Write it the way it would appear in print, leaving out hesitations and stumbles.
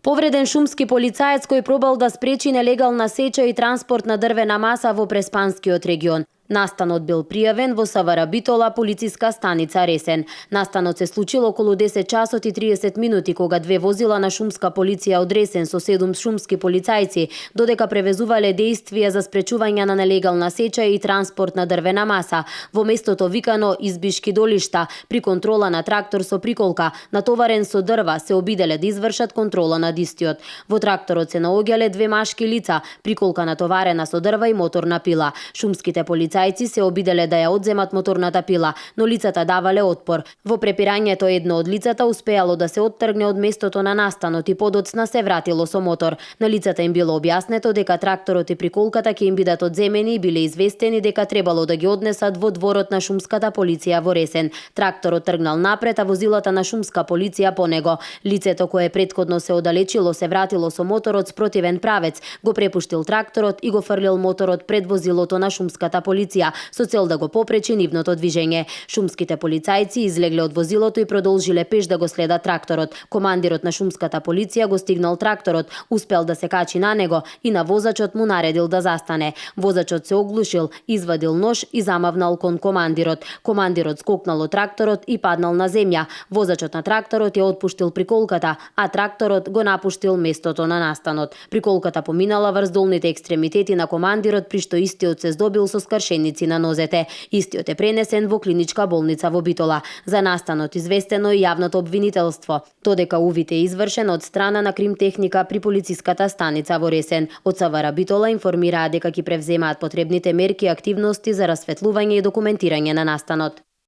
Повреден шумски полицаец кој пробал да спречи нелегална сеча и транспорт на дрвена маса во Преспанскиот регион. Настанот бил пријавен во СВР Битола, полициска станица Ресен. Настанот се случил околу 10 часот и 30 минути кога две возила на шумска полиција од Ресен со 7 шумски полицајци додека превезувале действија за спречување на нелегална сеча и транспорт на дрвена маса во местото викано Избишки долишта. При контрола на трактор со приколка натоварен со дрва се обиделе да извршат контрола над истиот. Во тракторот се наоѓале две машки лица, приколка натоварена со дрва и моторна пила. Шумските полицајци се обиделе да ја одземат моторната пила, но лицата давале отпор. Во препирањето едно од лицата успеало да се оттргне од местото на настанот и подоцна се вратило со мотор. На лицата им било објаснето дека тракторот и приколката ќе им бидат одземени и биле известени дека требало да ги однесат во дворот на шумската полиција во Ресен. Тракторот тргнал напред, а возилата на шумска полиција по него. Лицето кое претходно се оддалечило се вратило со моторот спротивен правец, го препуштил тракторот и го фрлил моторот пред возилото на шумската полиција со цел да го попречи нивното движење. Шумските полицајци излегле од возилото и продолжиле пеш да го следат тракторот. Командирот на шумската полиција го стигнал тракторот, успел да се качи на него и на возачот му наредил да застане. Возачот се оглушил, извадил нож и замавнал кон командирот. Командирот скокнал од тракторот и паднал на земја. Возачот на тракторот ја отпуштил приколката, а тракторот го напуштил местото на настанот. Приколката поминала врз долните екстремитети на командирот, при што истиот се здобил со скршеници на нозете. Истиот е пренесен во клиничка болница во Битола. За настанот известено и јавното обвинителство, додека увид е извршен од страна на кримтехника при полициската станица во Ресен. Од СВР Битола информираа дека ќе превземаат потребните мерки и активности за расветлување и документирање на настанот.